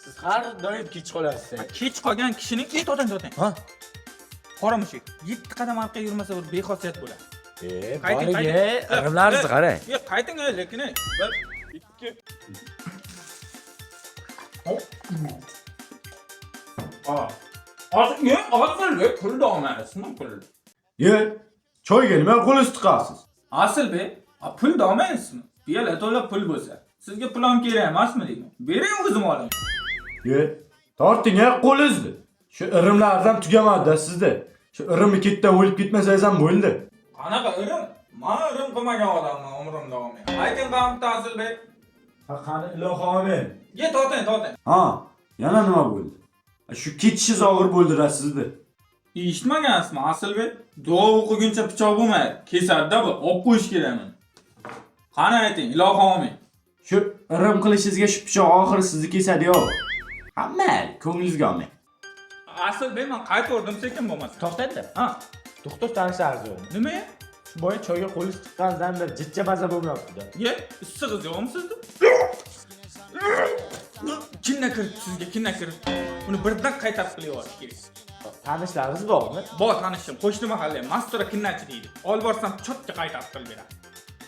Siz har doim kech qolasiz. Kech qolgan kishining to'xtang, to'xtang. Ha? Qora mushuk 7 qadam orqaga yurmasa bir bexosiyat bo'ladi. Qayting, Boriga qayting. g'imlaringizni qarang. Qayting, lekin. 1 2. Asilbek pul olmaysizmi pul? Ye, choyga nima qo'lingiz tiqasiz? Asilbek, pul olmaysizmi? Piyola to'la pul bo'lsa, sizga pul ham kerak emasmi deyman. Bering o'zim olay. Ye, torting ya qo'lingizni. Shu irimlardan tugamadi sizda. Shu irimni ketdan o'lib ketmasangiz ham bo'ldi. Qanaqa irim? Man irim qilmagan odamman umrim davomida. Ayting qamta Asilbek. Ha, qani ilohi omin. Ye, torting, torting. Ha, yana nima bo'ldi? Shu ketishingiz og'ir bo'ldi sizda. Eshitmagansizmi Asilbek? Duo o'qiguncha pichoq bo'lmaydi. Kesadi-da bu, olib qo'yish kerak buni. Qani ayting, ilohi omin. Shu irim qilishingizga shu pichoq oxiri sizni kesadi yo'q. Ha, mayli, ko'nglingizga olmang. Asilbek, man qaytardim sekin bo'lmasa. To'xtangda. Ha, Doktor tanishlaringiz yo'qmi? nima? Shu boya choyga qo'lingiz tiqqandan beri jichcha maza bo'lmayapti-da. Ye, issig'iz yo'qmi sizda? Kinna kirib sizga, kinna kirib. Uni birdan qaytarib qilib yuborish kerak. Tanishlaringiz bormi? Bor tanishim, qo'shni mahalla, Mastura kinnachi deydi. Olib borsam chotga qaytarib qilib beradi.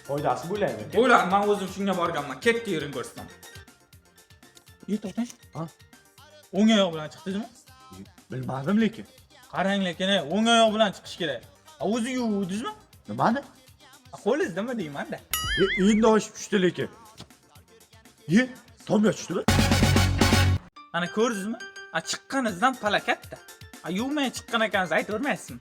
Foydasi bo'ladimi? Bo'ladi, men o'zim shunga borganman. Ketdi yuring ko'rsatam. Ye, to'xtang. Ha? O'ng oyoq bilan chiqdingizmi? Bilmadim lekin. Qarang lekin, o'ng oyoq bilan chiqish kerak. O'zi yuvdingizmi? Nimani? Qo'lingiz nima deyman-da. Endi oshib tushdi lekin. Ye, tom yotishdimi? Mana ko'rdingizmi? Chiqqaningizdan palakatda. Yuvmay chiqqan ekansiz, aytavermaysizmi?